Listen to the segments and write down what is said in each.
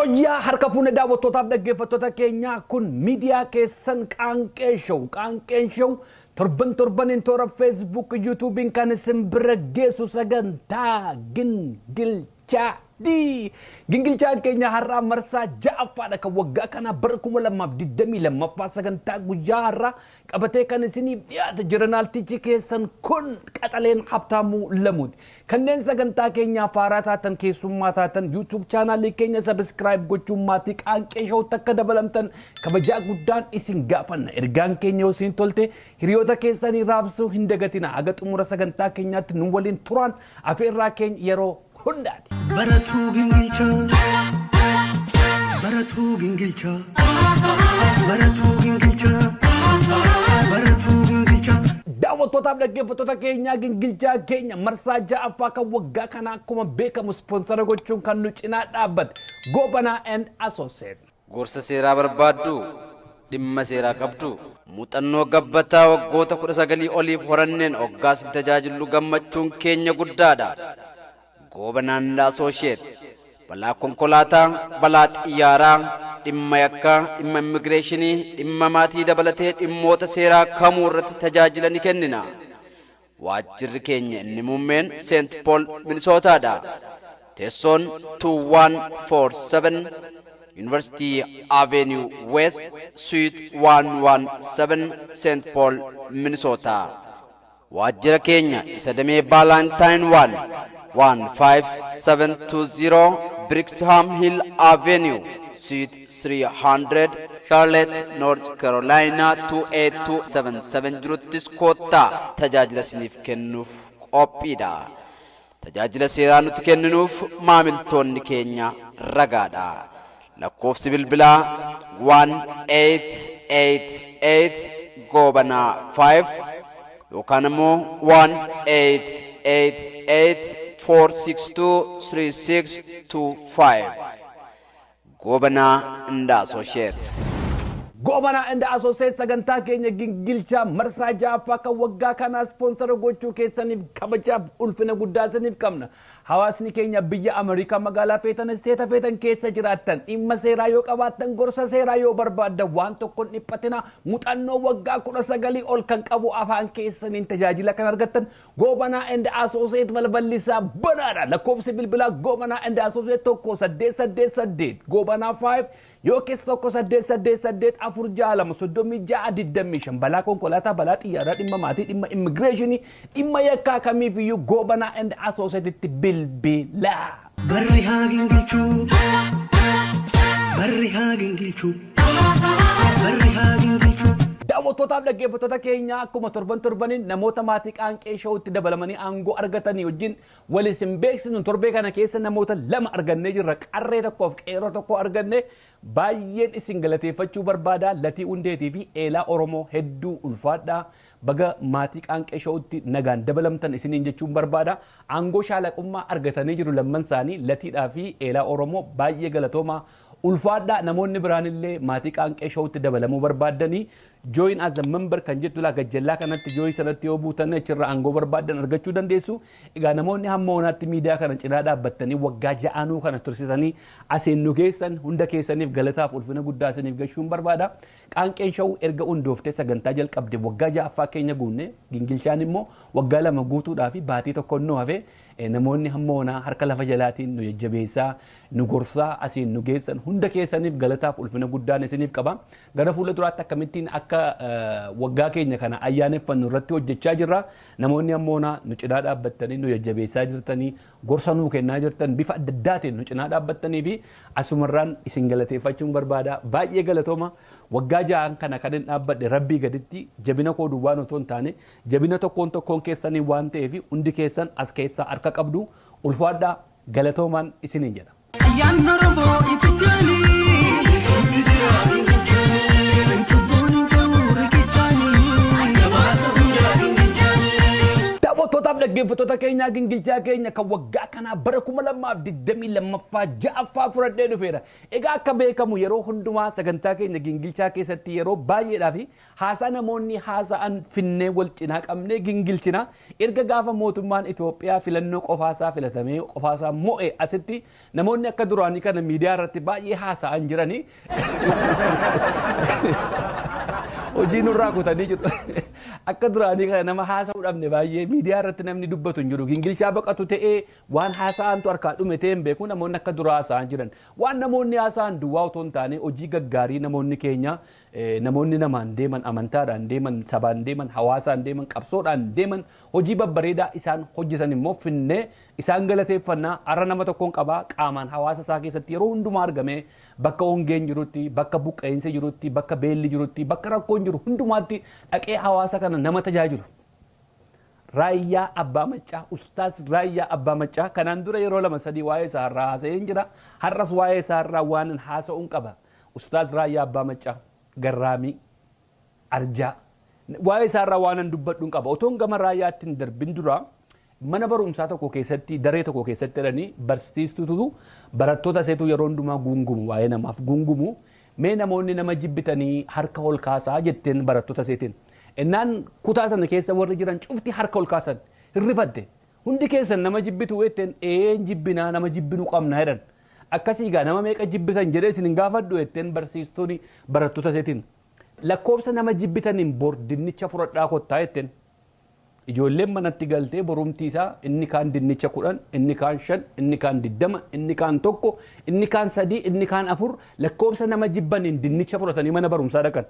Yooyyaa harka fuune daawwattootaaf dhaggeeffattoota keenyaa, kun miidiyaa keessan Qaanqee Show. Qaanqeen Show torban torbaniin toora Facebook, YouTube'n kan isin bira geessu sagantaa gingilchaadhi. Gingilchaan keenya har'aa marsaa ja'affaadha, kan waggaa kanaa bara 2022ffaa. Sagantaa guyyaa har'aa qabatee kan isiniif dhiyaate jiranaaltichi keessan kun qaxaleen Habtaamuu Lamuuti. Kanneen sagantaa keenyaa faaraa taatan, keessummaa taatan, YouTube chaanaalii keenya subscribe gochuun maatii Qaanqee Showtti akka dabalamtan kabajaa guddaan isin gaafanna. Ergaan keenya yoo isin tolte hiriyoota keessanii raabsuu hin dagatina. Haga xumura sagantaa keenyaatti nu waliin turaan afeerraa keenya yeroo hundaati. Baratuu gingilchaa, baratuu gingilchaa, baratuu gingilchaa, baratuu gingilchaa. Daawwattootaaf dhaggeeffattoota keenyaa, gingilchaa keenya marsaa ja'affaa kan waggaa kanaa akkuma beekamu sponsor gochuun kan nu cinaa dhaabbate Goobanaa and Associate. Gorsa seeraa barbaaddu, dhimma seeraa qabdu, muuxannoo gabbataa waggoota 19 oliif horanneen hoggaas tajaajillu gammachuun keenya guddaadha. Goobanaan Associate balaa konkolaataa, balaa xiyyaaraa, dhimma yakkaa, dhimma immigireeshinii, dhimma maatii dabalatee dhimmoota seeraa kamuu irratti tajaajila ni kennina. Waajjirri keenya inni muummeen Seent Pool, Minisootaadha. Teessoon 2147 University Avenue West, Suite 117, St. Paul, Minnesota. Waajjira keenya isa damee Ballantyne 1 15720 Brixham Hill Avenue, Suite 300, Charlotte, North Carolina 28277 jiruttis koottaa tajaajila isiniif kennuuf qophiidha. Tajaajila seeraa nuti kenninuuf maamiltoonni keenya ragaadha. Lakkoofsi bilbilaa 1888 Goobanaa 5 yookaan immoo 1888 462 3625. Goobanaa and Associate. Goobanaa and Associate sagantaa keenya gingilchaa marsaa ja'affaa kan waggaa kanaa sponsor gochuu keessaniif kabajaaf ulfina guddaa isiniif qabna. Hawaasni keenya biyya Ameerikaa magaalaa feetan, state feetan keessa jiraattan, dhimma seeraa yoo qabaattan, gorsa seeraa yoo barbaaddan, waan tokkoon dhiphatina. Muuxannoo waggaa 19 ol kan qabu afaan keessaniin tajaajila kan argattan Goobanaa and Associate balballi isaa banaadha. Lakkoofsi bilbilaa Goobanaa and Associate 1888 Goobanaa 5 yookiis 1888 462 3625. Balaa konkolaataa, balaa xiyyaaraa, dhimma maatii, dhimma immigireeshinii, dhimma yakkaa kamiifiyyuu Goobanaa and Associatetti bilbilaa. Barri haa gingilchuu, barri haa gingilchuu, barri haa gingilchuu. Daawwattootaaf dhaggeeffattoota keenya, akkuma torban torbaniin namoota maatii Qaanqee Showtti dabalamanii aangoo argatanii wajjin wal isin beeksisnu, torbee kana keessa namoota lama argannee jirra. Qarree tokkoof qeerroo tokko arganne. Baay'een isin galateeffachuu barbaada. Latii Hundeetii fi Eelaa Oromoo, hedduu ulfaadhaa. Baga maatii Qaanqee Showtti nagaan dabalamtan isiniin jechuun barbaada. Aangoo shaalaqummaa argatanii jiru lamman isaanii, Latiidhaa fi Eelaa Oromoo, baay'ee galatoomaa. Ulfaadhaa. Namoonni biraanillee maatii Qaanqee Showtti dabalamuu barbaaddanii "Join as a member" kan jettu laa gajjallaa kanatti, join sanatti yoo buutan achirra aangoo barbaaddan argachuu dandeessu. Egaa namoonni hamma oonaatti miidiyaa kana cinaa dhaabbattanii waggaa ja'anuu kana tursisanii asiin nu geessan hunda keessaniif galataaf ulfina guddaa isiniif gashuun barbaada. Qaanqeen Show erga hundooftee sagantaa jalqabde waggaa ja'affaa keenya guunne, gingilchaan immoo waggaa 2 guutuudhaa fi baatii tokko nu hafe. Namoonni hamma onaa harka lafa jalaatiin nu jajjabeessaa, nu gorsaa asiin nu geessan hunda keessaniif galataaf ulfina guddaan isiniif qaba. Gara fuula duraatti akkamittiin akka waggaa keenya kana ayyaaneffannu irratti hojjechaa jirra. Namoonni hamma onaa nu cinaa dhaabbattanii nu jajjabeessaa jirtanii, gorsa nuu kennaa jirtan, bifa adda addaatiin nu cinaa dhaabbattanii fi asumarraan isin galateeffachuun barbaada. Baay'ee galatooma. Waggaa ja'an kana kan hin dhaabbadhe rabbii gaditti jabina koo duwwaan otoo hin taane jabina tokkoon tokkoon keessanii waan ta'eef hundi keessan as keessaa harka qabdu. Ulfaadhaa, galatoomaan isiniin jedha. Ayyaanni Oromoo itti jaanii. Cubbuun hin jiru riqichaanii. Daawwattootaaf Daawwattootaaf dhaggeeffattoota keenyaa gingilchaa keenya kan waggaa kanaa bara 2022ffaa ja'affaa fudhadhee dhufeera. Egaa akka beekamu yeroo hundumaa sagantaa keenya gingilchaa keessatti yeroo baay'eedhaa fi haasaa namoonni haasa'an finnee wal cinaa qabnee gingilchina. Erga gaafa mootummaan Itoophiyaa filannoo qofaasaa filatamee qofaasaa mo'e asitti namoonni akka duraanii kana miidiyaa irratti baay'ee haasa'an jiranii. Hojii nurraa kutanii jiru. Akka duraanii kana nama haasa'uu dhabne baay'ee miidiyaa irratti namni dubbatu hin jiru. Gingilchaa baqatu ta'ee waan haasa'antu harkaa dhume ta'ee hin beeku namoonni akka duraa haasa'an jiran. Waan namoonni haasa'an duwwaa otoo hin taane hojii gaggaarii namoonni keenya namoonni namaan deeman, amantaadhaan deeman, sabaan deeman, hawaasaan deeman, qabsoodhaan deeman hojii babbareedaa isaan hojjetan immoo finnee isaan galateeffannaa. Har'a nama tokkoon qabaa qaamaan hawaasa isaa keessatti yeroo hundumaa argamee bakka hongeen jirutti, bakka buqqeensi jirutti, bakka beelli jirutti, bakka rakkoon jiru hundumaatti dhaqee hawaasa kana nama tajaajilu. Raayyaa Abbaa Maccaa, Ustaaz Raayyaa Abbaa Maccaa kanaan dura yeroo lama sadii waa'ee isaa irraa haasa'een jira. Har'as waa'ee isaa irraa waan haasa'uun qaba. Ustaaz Raayyaa Abbaa Maccaa garraamii arjaa waa'ee isaa irraa waan dubbadhuun qaba. Otoon gama raayyaatti hin darbin dura mana barumsaa tokko keessatti daree tokko keessatti jedhanii barsiistutu barattoota iseetu yeroo hundumaa guungumu waa'ee namaaf guungumu. Mee namoonni nama jibbitanii harka ol kaasaa jetteen barattoota iseetiin. Innaan kutaa sana keessa warri jiran cufti harka ol kaasan hirrifatte. Hundi keessan nama jibbitu jetteen een jibbinaa nama jibbinuu qabna jedhan. Akkasii egaa nama meeqa jibbitan jedhee isin hin gaafadhu jetteen barsiistuun barattoota iseetiin. Lakkoofsa nama jibbitaniin bor dinnicha fudhadhaa kottaa jetteen. Ijoolleen manatti galtee borumti isaa inni kaan dinnicha 10, inni kaan 5, inni kaan 20, inni kaan 1, inni kaan 3, inni kaan 4 lakkoofsa nama jibbaniin dinnicha fudhatanii mana barumsaa dhaqan.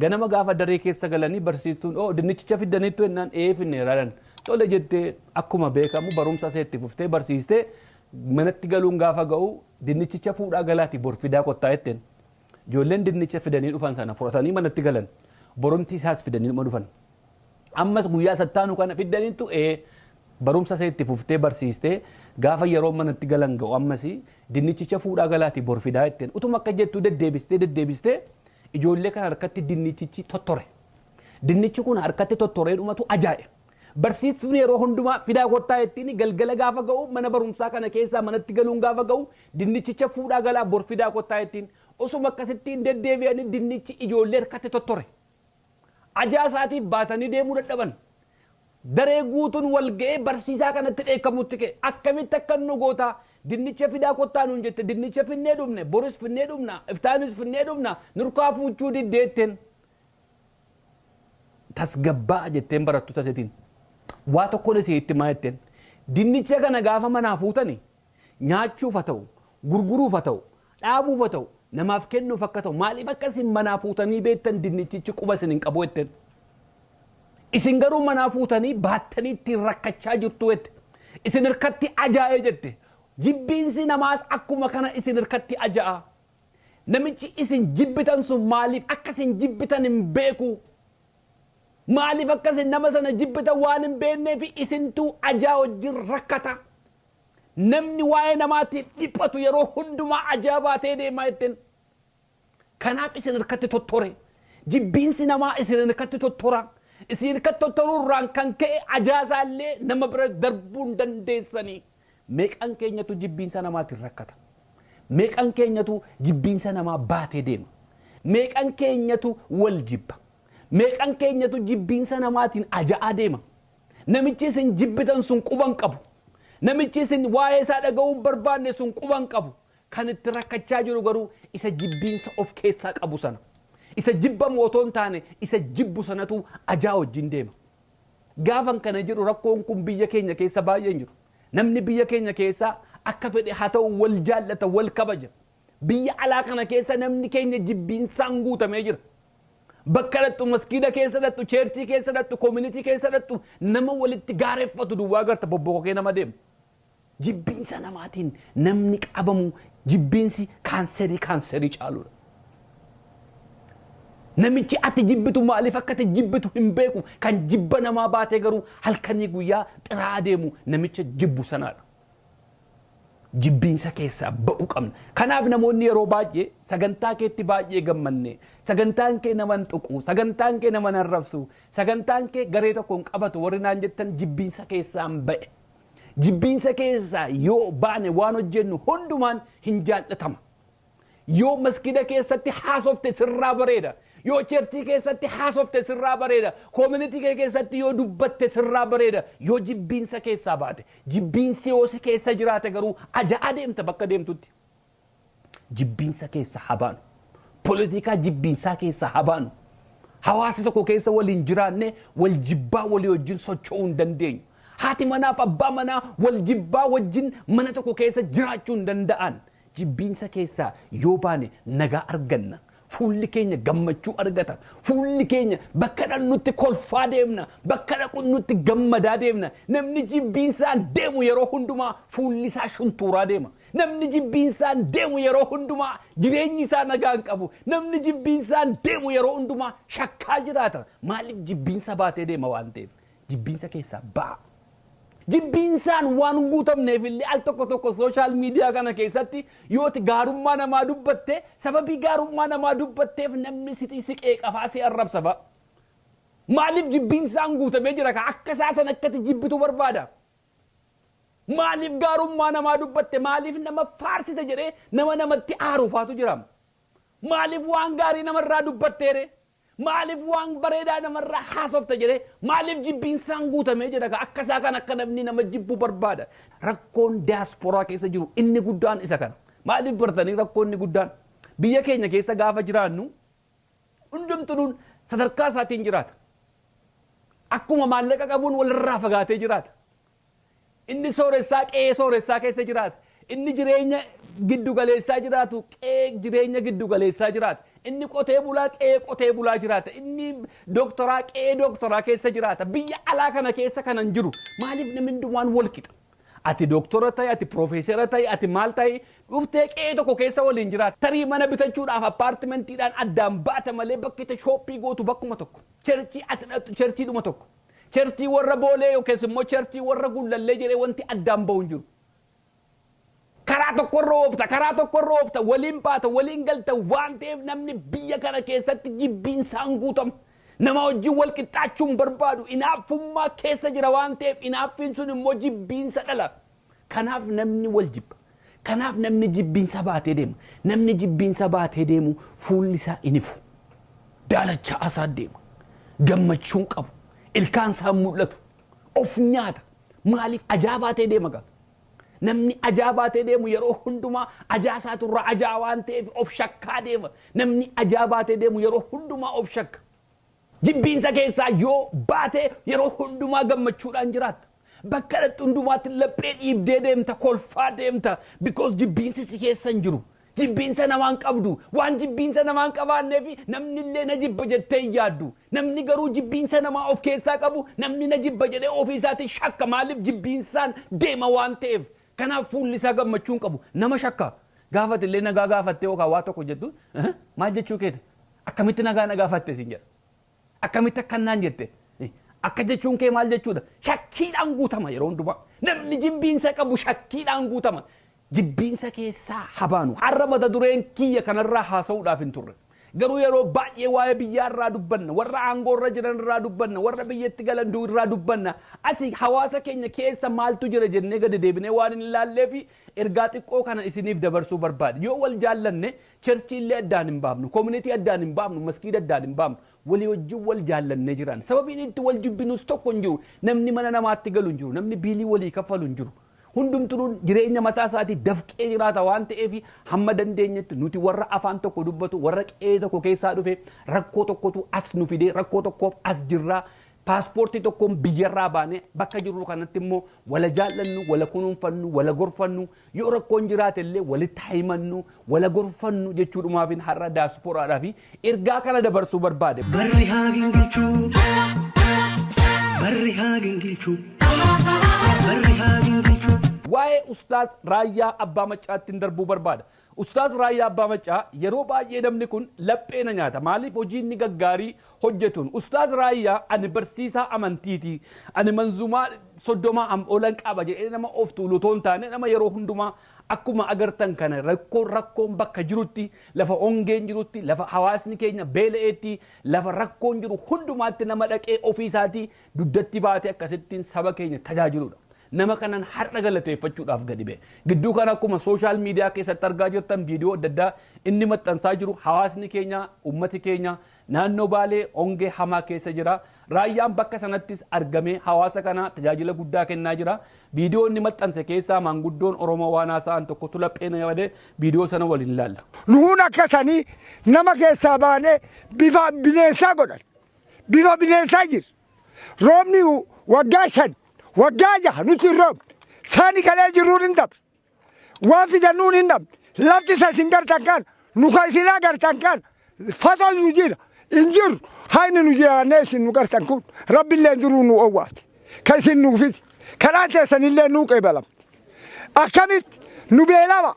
Ganama gaafa daree keessa galanii barsiistuun oo dinnichicha fiddaniittu jennaan ee finneera jedhan. Tole jettee akkuma beekamu barumsa iseetti fuftee barsiistee manatti galuun gaafa ga'u dinnichicha fuudhaa galaati bor fidaa kottaa jetteen. Ijoolleen dinnicha fidanii dhufan sana fudhatanii manatti galan. Borumti isaas fidanii dhuma dhufan. Ammas guyyaa sattaanu kana fiddaniittu ee barumsa iseetti fuftee barsiistee gaafa yeroo manatti galan ga'u ammas dinnichicha fuudhaa galaati bor fidaa jetteen. Utuma akka jettuu deddeebistee deddeebistee ijoollee kana harkatti dinnichichi tottore. Dinnichi kun harkatti tottoree dhumatu ajaa'iba. Barsiistuun yeroo hundumaa fidaa kottaa jettiin galgala gaafa ga'u mana barumsaa kana keessaa manatti galuun gaafa ga'u dinnichicha fuudhaa galaa bor fidaa kottaa jettiin. Osuma akkasittiin deddeebi'anii dinnichi ijoollee harkatti tottore. Ajaa isaatiif baatanii deemuu dadhaban. Daree guutuun wal ga'ee barsiisaa kanatti dheekkamutti ka'e. Akkamitti akka nu gootaa dinnicha fidaa kottaa nuun jette dinnicha finnee dhufne boris finnee dhufna iftaanis finnee dhufna nurkaa fuuchuu diddeetteen. Tasgabbaa jetteen barattoota isheetiin. Waa tokkoon isee itti maa jetteen. Dinnicha kana gaafa manaa fuutani nyaachuuf haa ta'u, gurguruuf haa ta'u, dhaabuuf haa ta'u, namaaf kennuuf akka ta'u maaliif akkasiin manaa fuutanii beektan dinnichichi quba isin hin qabu jetteen. Isin garuu manaa fuutanii baattanii ittiin rakkachaa jirtu jette. Isin harkatti ajaa'ee jette. Jibbiinsi namaas akkuma kana isin harkatti ajaa'a. Namichi isin jibbitan sun maaliif akka isin jibbitan hin beeku? Maaliif akka isin nama sana jibbitan waan hin beekneef isintuu ajaa wajjin rakkata. Namni waa'ee namaatiif dhiphatu yeroo hundumaa ajaa baatee deemaa jetteen. Kanaaf isin harkatti tottore. Jibbiinsi namaa isin harkatti tottora. Isin harkatti tottoruurraan kan ka'e ajaasaallee nama bira darbuu hin dandeessanii. Meeqan keenyatu jibbiinsa namaatiin rakkata? Meeqan keenyatu jibbiinsa namaa baatee deema? Meeqan keenyatu wal jibba? Meeqan keenyatu jibbiinsa namaatiin aja'aa deema? Namichi isin jibbitan sun quban qabu. Namichi isin waa'ee isaa dhaga'uu hin barbaanne sun quban qabu. Kan itti rakkachaa jiru garuu isa jibbiinsa of keessaa qabu sana. Isa jibbamu otoo hin taane isa jibbu sanatu ajaa wajjin deema. Gaafan kana jedhu rakkoon kun biyya keenya keessa baay'een jiru. Namni biyya keenya keessa akka fedhe haa ta'u wal jaallata wal kabaja. Biyya alaa kana keessa namni keenya jibbiinsaan guutamee jira. Bakka dhattu maskiida keessa dhattu, cheerchii keessa dhattu, koomunitii keessa dhattu nama walitti gaareffatu duwwaa garta bobbokokee nama deemu. Jibbiinsa namaatiin namni qabamu jibbiinsi kaanserii caaludha. Namichi ati jibbitu maaliif akka ati jibbitu hin beeku kan jibba namaa baatee garuu halkanii guyyaa xiraa deemu namicha jibbu sanaadha. Jibbiinsa keessaa ba'uu qabna. Kanaaf namoonni yeroo baay'ee sagantaa keetti baay'ee gammanne, sagantaan kee nama hin tuqu, sagantaan kee nama hin arrabsu, sagantaan kee garee tokko hin qabatu warri naan jettan jibbiinsa keessaan ba'e. Jibbiinsa keessaa yoo baane waan hojjennu hundumaan hin jaallatama. Yoo maskida keessatti haasofte sirraa bareeda. Yoo churchii keessatti haasofte sirraa bareeda. Community kee keessatti yoo dubbatte sirraa bareeda. Yoo jibbiinsa keessaa baate. Jibbiinsi yoo si keessa jiraate garuu aja'aa deemta bakka deemtutti. Jibbiinsa keessa haa baanu. Poolitikaa jibbiinsaa keessa haa baanu. Hawaasa tokko keessa waliin jiraanne wal jibbaa walii wajjin socho'uu hin dandeenyu. Haati manaaf abbaa manaa wal jibbaa wajjin mana tokko keessa jiraachuu hin danda'an. Jibbiinsa keessaa yoo baane nagaa arganna. Fuulli keenya gammachuu argata. Fuulli keenya bakka dhaqnutti kolfaa deemna. Bakka dhaqnutti gammadaa deemna. Namni jibbiinsaan deemu yeroo hundumaa fuulli isaa shuntuuraa deema. Namni jibbiinsaan deemu yeroo hundumaa jireenyi isaa nagaa hin qabu. Namni jibbiinsaan deemu yeroo hundumaa shakkaa jiraata. Maaliif jibbiinsa baatee deema waan ta'eef? Jibbiinsa keessaa ba'a. Jibbiinsaan waan guutamneef illee al tokko tokko social media kana keessatti yooti gaarummaa namaa dubbatte sababii gaarummaa namaa dubbatteef namni si qeeqafaa si arrabsa fa'a. Maaliif jibbiinsaan guutamee jira ka akka isaa san akkati jibbitu barbaada? Maaliif gaarummaa namaa dubbatte maaliif nama faarsite jedhee nama namatti aaruufaatu jira? Maaliif waan gaarii namarraa dubbatteere? Maaliif waan bareedaa namarraa haasofte jedhee maaliif jibbiinsaan guutamee jira ka akka isaa kan akka namni nama jibbu barbaada? Rakkoon diyaasporaa keessa jiru inni guddaan isa kana. Maaliif bartanii rakkoon inni guddaan? Biyya keenya keessa gaafa jiraannu hundumtuun sadarkaa isaatiin jiraata. Akkuma maallaqa qabuun walirraa fagaatee jiraata. Inni sooressaa qe'ee sooressaa keessa jiraata. Inni jireenya giddu galeessaa jiraatu qe'ee jireenya giddu galeessaa jiraata. Inni qotee bulaa qe'ee qotee bulaa jiraata. Inni dooktoraa qe'ee dooktoraa keessa jiraata. Biyya alaa kana keessa kanan jiru maaliif namni hundumaan wal qixa? Ati dooktora ta'i, ati piroofeesara ta'i, ati maal ta'i dhuftee qe'ee tokko keessa waliin jiraata. Tarii mana bitachuudhaaf appaartimentiidhaan addaan baata malee bakki itti shopping gootu bakkuma tokko. Churchii ati dhaqxu churchiidhuma tokko. Churchii warra Boolee yookiis immoo churchii warra Gullallee jedhee wanti addaan bahu hin jiru. Karaa tokkorra oofta, karaa tokkorra oofta, waliin baata, waliin galta waan ta'eef namni biyya kana keessatti jibbiinsaan guutama. Nama wajjin wal qixxaachuun barbaadu inaaffummaa keessa jira waan ta'eef inaaffiin sun immoo jibbiinsa dhala. Kanaaf namni wal jibba. Kanaaf namni jibbiinsa baatee deema. Namni jibbiinsa baatee deemu fuulli isaa hin ifu. Daalacha asaa deema. Gammachuun qabu. Ilkaan isaa mul'atu. Of nyaata. Maaliif ajaa baatee deema gaa? Namni ajaa baatee deemu yeroo hundumaa ajaa isaaturraa ajaa waan ta'eef of shakkaa deema. Namni ajaa baatee deemu yeroo hundumaa of shakka. Jibbiinsa keessaa yoo baate yeroo hundumaa gammachuudhaan jiraatta. Bakka dhaqxu hundumaatti laphee dhiibdee deemta, kolfaa deemta. Because jibbiinsi si keessa hin jiru. Jibbiinsa namaan qabdu. Waan jibbiinsa namaan qabaanneef namni illee na jibba jettee hin yaaddu. Namni garuu jibbiinsa namaa of keessaa qabu namni na jibba jedhee ofii isaatiin shakka. Maaliif jibbiinsaan deema waan ta'eef. Kanaaf fuulli isaa gammachuu hin qabu. Nama shakka. Gaafate illee nagaa gaafattee yookaan waa tokko jettu maal jechuu keeti? Akkamitti nagaa na gaafatte siin jedha. Akkamitti akkannaan jette? Akka jechuun kee maal jechuudha? Shakkiidhaan guutama yeroo hundumaa. Namni jibbiinsa qabu shakkiidhaan guutama. Jibbiinsa keessaa habaanu. Har'a mata dureen kiyya kanarraa haasa'uudhaaf hin turre. Garuu yeroo baay'ee waa'ee biyyaa irraa dubbanna, warra aangoo irra jiran irraa dubbanna, warra biyyatti galan irraa dubbanna. Asii hawaasa keenya keessa maaltu jira jennee gadi deebinee waan hin ilaallee fi ergaa xiqqoo kana isiniif dabarsuu barbaade. Yoo wal jaallanne churchii illee addaan hin baafnu, community addaan hin baafnu, maskiida addaan hin baafnu. Walii wajjin wal jaallannee jiran. Sababiin itti wal jibbinus tokko hin jiru. Namni mana namaatti galu hin jiru. Namni billii walii kaffalu hin jiru. Hundumtuun jireenya mataa isaatii dafqee jiraata waan ta'eef hamma dandeenyetti nuti warra afaan tokko dubbatu warra qe'ee tokko keessaa dhufe rakkoo tokkotu as nu fidee rakkoo tokkoof as jirraa paaspoortii tokkoon biyyarraa baanee bakka jirru kanatti immoo wala jaallannu wala kunuunfannu wala gorfannu yoo rakkoon jiraate illee walitti himannu wala gorfannu jechuudhumaafin har'a daasporaadhaa fi ergaa kana dabarsuu barbaade. Barri haa gingilchuu. Barri haa gingilchuu. Barri haa gingilchuu. Waa'ee Ustaaz Raayyaa Abbaa Maccaatti darbuu barbaada. Ustaaz Raayyaa Abbaa Maccaa yeroo baay'ee namni kun laphee na nyaata. Maaliif hojii inni gaggaarii hojjetuun? Ustaaz Raayyaa ani barsiisaa amantiiti. Ani manzumaa 30 olan qaba jedhee nama of tuulu otoo hin taane nama yeroo hundumaa Akkuma agartan kana rakkoon bakka jirutti, lafa hongeen jirutti, lafa hawaasni keenya beela'eetti, lafa rakkoon jiru hundumaatti nama dhaqee ofii isaatii dugdatti baatee akkasittiin saba keenya tajaajiludha. Nama kanan har'a galateeffachuudhaaf gadi ba'e. Gidduu kana akkuma sooshaal miidiyaa keessatti argaa jirtan viidiyoo adda addaa inni maxxansaa jiru hawaasni keenya, uummati keenya naannoo Baalee hongee hamaa keessa jira. Raayyaan bakka sanattis argamee hawaasa kana tajaajila guddaa kennaa jira. Viidiyoo inni maxxanse keessaa maanguddoon Oromoo waan haasa'an tokkotu laphee na yaade viidiyoo sana waliin ilaalla. Nuun akkasanii nama keessaa baanee bifa bineensaa godhan. Bifa bineensaa jira. Roobni waggaa 5 waggaa 6 nuti hin roobne. Saani kalee jirruun hin dhabne. Waan fidannuun hin dhabne. Lafti isa isin gartan kan nu kan isin agartan kan fatoo nu jira. Hin jiru hayni nu jiraannee isin nu gartan kun rabbillee jiruu nu owwaate. Kan isin nu fiti. Karaan keessanillee nuu qeebalamte. Akkamitti nu beelama.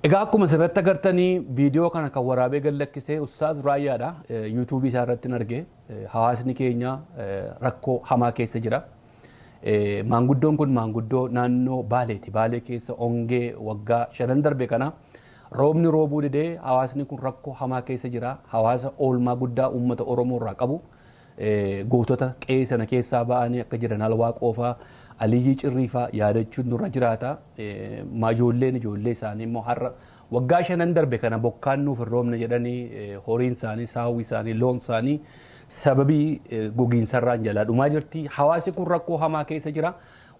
Egaa akkuma asirratti agartanii viidiyoo kana kan waraabee gad lakkisee Ustaaz Raayyaadha. Yuutuubii isaa irratti arge. Hawaasni keenya rakkoo hamaa keessa jira. Maanguddoon kun maanguddoo naannoo Baaleeti. Baalee keessa hongee waggaa 5 darbe kana roobni roobuu didee hawaasni kun rakkoo hamaa keessa jira. Hawaasa oolmaa guddaa uummata Oromoo irraa qabu. Gootota qe'ee sana keessaa ba'anii akka jiran Alwaa Qoofaa, Aliyyii Cirriifaa yaadachuun nurra jiraata. Ijoolleen ijoollee isaanii immoo har'a waggaa 5 darbe kana bokkaan nuuf hin roobne jedhanii horiin isaanii, saawwi isaanii, loon isaanii sababii gogiinsarraan jalaa dhumaa jirti. Hawaasi kun rakkoo hamaa keessa jira.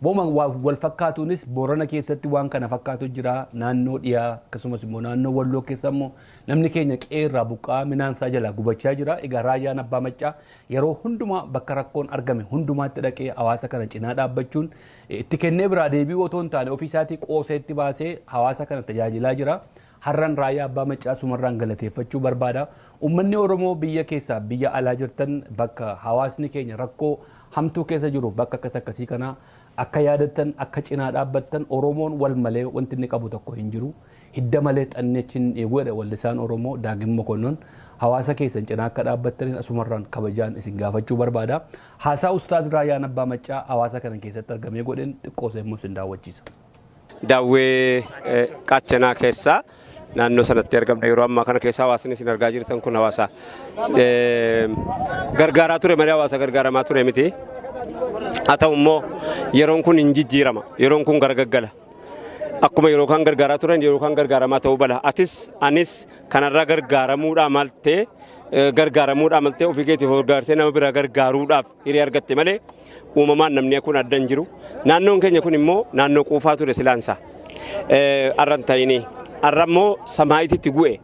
Wal fakkaatuunis Boorana keessatti waan kana fakkaatu jira. Naannoo dhiyaa akkasumas immoo naannoo Walloo keessa immoo namni keenya qe'ee irraa buqqa'aa midhaan isaa jalaa gubachaa jira. Egaa Raayyaan Abbaa Maccaa yeroo hundumaa bakka rakkoon argame hundumaatti dhaqee hawaasa kana cinaa dhaabbachuun itti kennee biraa deebi'uu otoo hin taane ofii isaatii qooseetti baasee hawaasa kana tajaajilaa jira. Har'aan Raayyaa Abbaa Maccaa sumarraan galateeffachuu barbaada. Uummanni Oromoo biyya keessaa biyya alaa jirtan bakka hawaasni keenya rakkoo hamtuu keessa jiru bakka akkas akkasii kana akka yaadattan akka cinaa dhaabbattan Oromoon wal malee wanti inni qabu tokko hin jiru. Hidda malee xanneechi hin eeguudha wallisaan Oromoo Daagim Mokonnon hawaasa keessan cinaa akka dhaabbattaniin asumarraan kabajaan isin gaafachuu barbaada. Haasaa Ustaaz Raayyaan Abbaa Maccaa hawaasa kana keessatti argamee godheen xiqqoo immoo isin daawwachiisa. Daawwee Qaachanaa keessaa naannoo sanatti argamna. Yeroo ammaa kana keessa hawaasni isin argaa jirtan kun hawaasa gargaaraa ture malee hawaasa gargaaramaa ture miti. Haa ta'u immoo yeroon kun hin jijjiirama. Yeroon kun gargaggala. Akkuma yeroo kan gargaaraa turan yeroo kan gargaaramaa ta'uu bala. Atis anis kanarraa gargaaramuudhaa maltee gargaaramuudhaa maltee ofii keetiif gargaarsee nama biraa gargaaruudhaaf hiree argatte malee uumamaan namni kun adda hin jiru. Naannoon keenya kun immoo naannoo quufaa ture silaansaa. Arran ta'inii. Arra immoo samaayititti gu'e.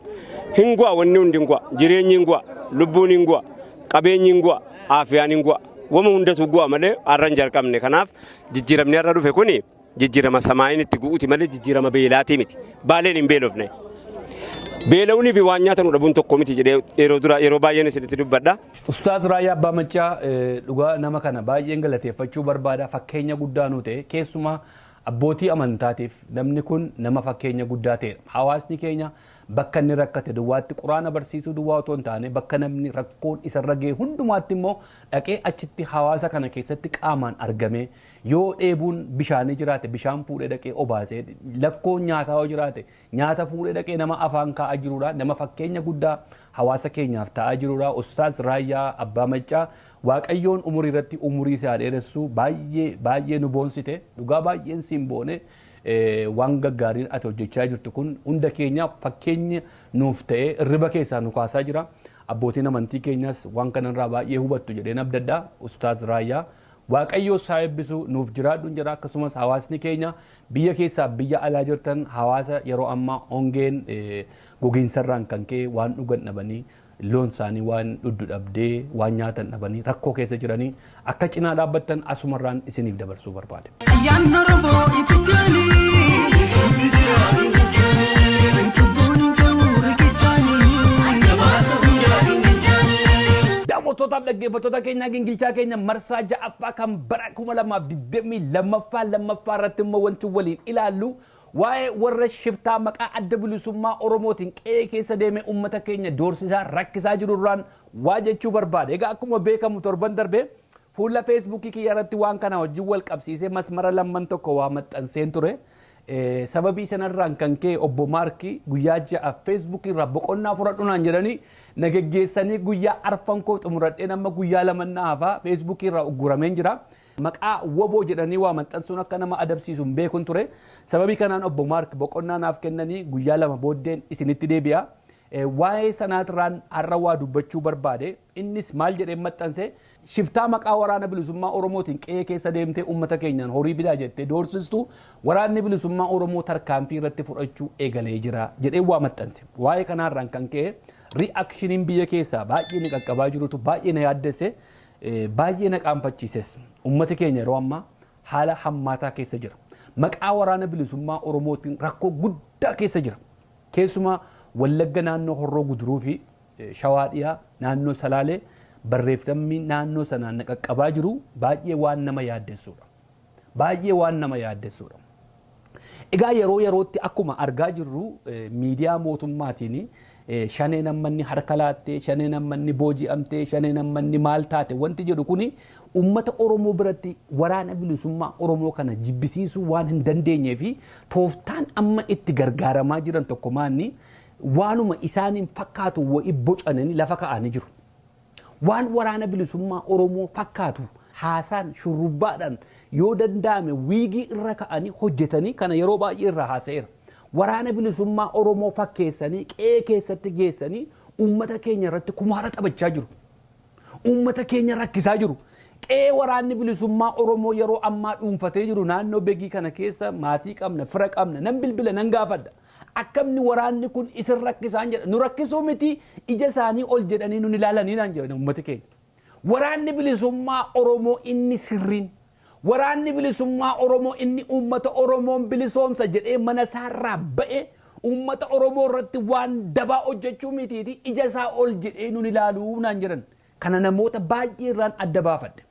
Hin gu'a wanni hundi hin gu'a. Jireenyi hin gu'a. Lubbuun hin gu'a. Qabeenyi hin gu'a. Aafiyaan hin gu'a. Wama hundatu gu'a malee arra hin jalqabne. Kanaaf jijjiiramni har'a dhufe kuni jijjiirama samaayin itti gu'uuti malee jijjiirama beelaatii miti. Baaleen hin beelofne. Beela'uunii fi waan nyaatan dhabuun tokko miti jedhee yeroo dura yeroo baay'een isinitti dubbadha. Ustaaz Raayyaa Abbaa Maccaa dhugaa nama kana baay'een galateeffachuu barbaada. Fakkeenya guddaa nuu ta'e keessumaa abbootii amantaatiif namni kun nama fakkeenya guddaa ta'edha. Hawaasni keenya bakka inni rakkate duwwaatti quraana barsiisuu duwwaa otoo hin taane bakka namni rakkoon isarra ga'e hundumaatti immoo dhaqee achitti hawaasa kana keessatti qaamaan argamee yoo dheebuun bishaanii jiraate bishaan fuudhee dhaqee obaasee lakkoon nyaataa yoo jiraate nyaata fuudhee dhaqee nama afaan kaa'aa jirudha. Nama fakkeenya guddaa hawaasa keenyaaf ta'aa jirudha. Ustaaz Raayyaa Abbaa Maccaa Waaqayyoon umurii irratti umurii isaa dheeressu baay'ee baay'ee nu boonsite dhugaa baay'een siin boone waan gaggaariin ati hojjechaa jirtu kun hunda keenyaaf fakkeenya nuuf ta'ee hirriba keessaa nu kaasaa jira. Abbootiin amantii keenyas waan kanarraa baay'ee hubattu jedheen abdadha. Ustaaz Raayyaa Waaqayyoo isaa eebbisu nuuf jiraadhu jira. Akkasumas hawaasni keenya biyya keessaa biyya alaa jirtan hawaasa yeroo ammaa hongeen gogiinsarraan kan ka'e waan dhugan dhabanii loon isaanii waan dhuddu dhabdee waan nyaatan dhabanii rakkoo keessa jiranii akka cinaa dhaabbattan asumarraan isiniif dabarsuu barbaade. Ayyaanni Oromoo itti jaani. Itti jira itti jaani. Cubbuun hin jiru riqichaani. Gabaasa hundaa itti jaani. Daawwattootaaf dhaggeeffattoota keenyaa gingilchaa keenya marsaa 6ffaa kan bara 2022 lammaffaa irratti immoo wanti waliin ilaallu waa'ee warra shiftaa maqaa adda bilisummaa Oromootiin qe'ee keessa deemee uummata keenya doorsisaa rakkisaa jiru irraan waa jechuu barbaade. Egaa akkuma beekamu torban darbee fuula feesbuukii kiyya irratti waan kana wajjin wal qabsiisee masmara lamman tokko waa maxxanseen ture. Sababii sanarraan kan ka'e obbo Maarkii guyyaa 6 Feesbuukii irraa boqonnaa fudhadhu naan jedhanii na geggeessanii guyyaa arfan koo xumuradheen amma guyyaa 2 hafaa Feesbuukii irraa uggurameen jira. Maqaa woboo jedhanii waa maxxansuun akka nama adabsiisu hin beekun ture. Sababii kanaan obbo Maark boqonnaa naaf kennanii guyyaa 2 booddeen isinitti deebi'a. Waa'ee sanaatirraan har'a waa dubbachuu barbaade. Innis maal jedhee maxxanse shiftaa maqaa waraana bilisummaa Oromootiin qe'ee keessa deemtee uummata keenyaan horii bidaa jettee doorsistu waraanni bilisummaa Oromoo tarkaanfii irratti fudhachuu eegalee jira jedhee waa maxxanse. Waa'ee kanaarraan kan ka'e ri'aakshiniin biyya keessaa baay'ee na qaqqabaa jirutu baay'ee na yaaddesse baay'ee na qaanfachiises. Uummati keenya yeroo ammaa haala hammaataa keessa jira. Maqaa waraana bilisummaa Oromootiin rakkoo guddaa keessa jira. Keessumaa Wallagga naannoo Horroo Guduruu fi Shawaa Dhiyaa naannoo Salaalee barreeffamni naannoo sanaan na qaqqabaa jiru baay'ee waan nama yaaddessuudha. Baay'ee waan nama yaaddessuudha. Egaa yeroo yerootti akkuma argaa jirru miidiyaa mootummaatiin shanee nammanni harka laattee, shanee nammanni booji'amtee, shanee nammanni maal taate wanti jedhu kuni uummata Oromoo biratti waraana bilisummaa Oromoo kana jibbisiisuu waan hin dandeenyee fi tooftaan amma itti gargaaramaa jiran tokko maanni waanuma isaaniin fakkaatu wa'ii bocananii lafa kaa'anii jiru. Waan waraana bilisummaa Oromoo fakkaatu haasaan shurrubbaadhaan yoo danda'ame wiigii irra ka'anii hojjetanii kana yeroo baay'ee irraa haasa'eera. Waraana bilisummaa Oromoo fakkeessanii qe'ee keessatti geessanii uummata keenya irratti kumaara taphachaa jiru. Uummata keenya rakkisaa jiru. Qe'ee waraanni bilisummaa Oromoo yeroo ammaa dhuunfatee jiru naannoo Begii kana keessa maatii qabna, fira qabna, nan bilbila, nan gaafadha. Akkamni waraanni kun isin rakkisaan jedha. Nu rakkisuu miti ija isaanii ol jedhanii nun ilaalanii naan jedhan uummati keenya. Waraanni bilisummaa Oromoo inni sirriin, waraanni bilisummaa Oromoo inni uummata Oromoon bilisoomsa jedhee mana isaarraa ba'e uummata Oromoo irratti waan dabaa hojjechuu mitiiti ija isaa ol jedhee nun ilaaluu naan jedhan. Kana namoota baay'ee irraan adda baafadhe.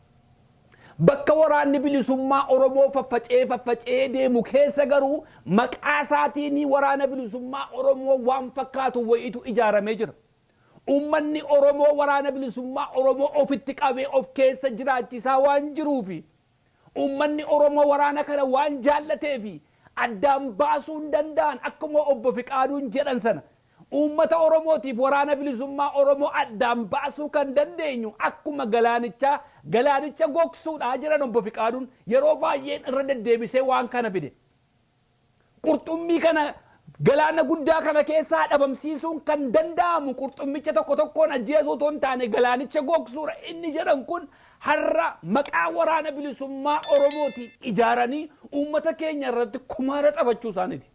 Bakka waraanni bilisummaa Oromoo faffacee faffacee deemu keessa garuu maqaa isaatiin waraana bilisummaa Oromoo waan fakkaatu wayiitu ijaaramee jira. Uummanni Oromoo waraana bilisummaa Oromoo ofitti qabee of keessa jiraachisaa waan jiruufi uummanni Oromoo waraana kana waan jaallateefi addaan baasuu hin danda'an akkuma obbo Fiqaaduun jedhan sana. Uummata Oromootiif waraana bilisummaa Oromoo addaan baasuu kan dandeenyu akkuma galaanicha gogsuudhaa jiran obbo Fiqaaduun yeroo baay'een irra deddeebisee waan kana fide. Qurxummii kana galaana guddaa kana keessaa dhabamsiisuun kan danda'amu qurxummicha tokko tokkoon ajjeesuu otoo hin taane galaanicha gogsuudha. Inni jedhan kun har'a maqaa waraana bilisummaa Oromootiin ijaaranii uummata keenya irratti kumaara taphachuu isaaniiti.